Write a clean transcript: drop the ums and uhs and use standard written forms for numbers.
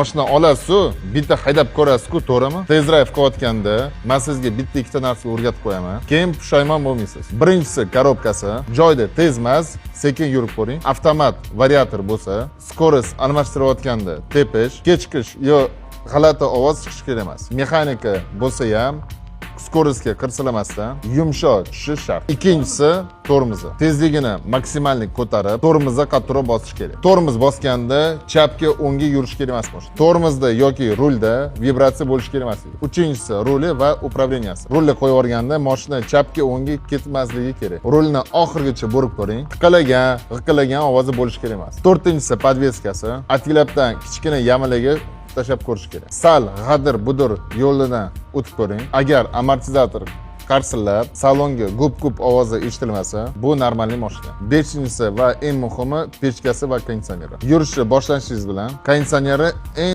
Mashina olasiz, bitta haydab ko'rasiz-ku, to'g'rimi? Test drive qilayotganda men sizga bitta ikkita narsa o'rgatib qo'yaman. Keyin pushaymon bo'lmaysiz. Birinchisi коробка si, joyda tez emas, sekin yurib ko'ring. Avtomat variator bo'lsa, скорость almashtirayotganda tepish, kechkish yo g'alati ovoz chiqishi kerak emas. Mexanika bo'lsa ham, скорость ga qirsilamasdan yumshoq tushishi shart. Ikkinchisi tormozi. Tezligini максимальный ko'tarib, tormozni qattiqroq bosish kerak. Tormoz bosganda chapga, o'ngga yurish kerak emas mashina. Tormozda yoki rulda vibratsiya bo'lishi kerak emas. Uchinchisi ruli va управления si. Rulni qo'yib yuborganda mashina chapga, o'ngga ketmasligi kerak. Rulni oxirigacha burib ko'ring. Tiqilagan, g'iqillagan ovozi bo'lishi kerak emas. To'rtinchisi подвеска si. Atилabdan kichkina яма larga tashlab ko'rish kerak. Sal g'adir budir yo'lidan o'tib ko'ring. Agar amortizator qarsillab, salonga gup-gup ovozi eshitilmasa, bu нормальный mashina. Beshinchisi va eng muhimi pechkasi va konditsioneri. Yurishni boshlanishingiz bilan konditsioneri eng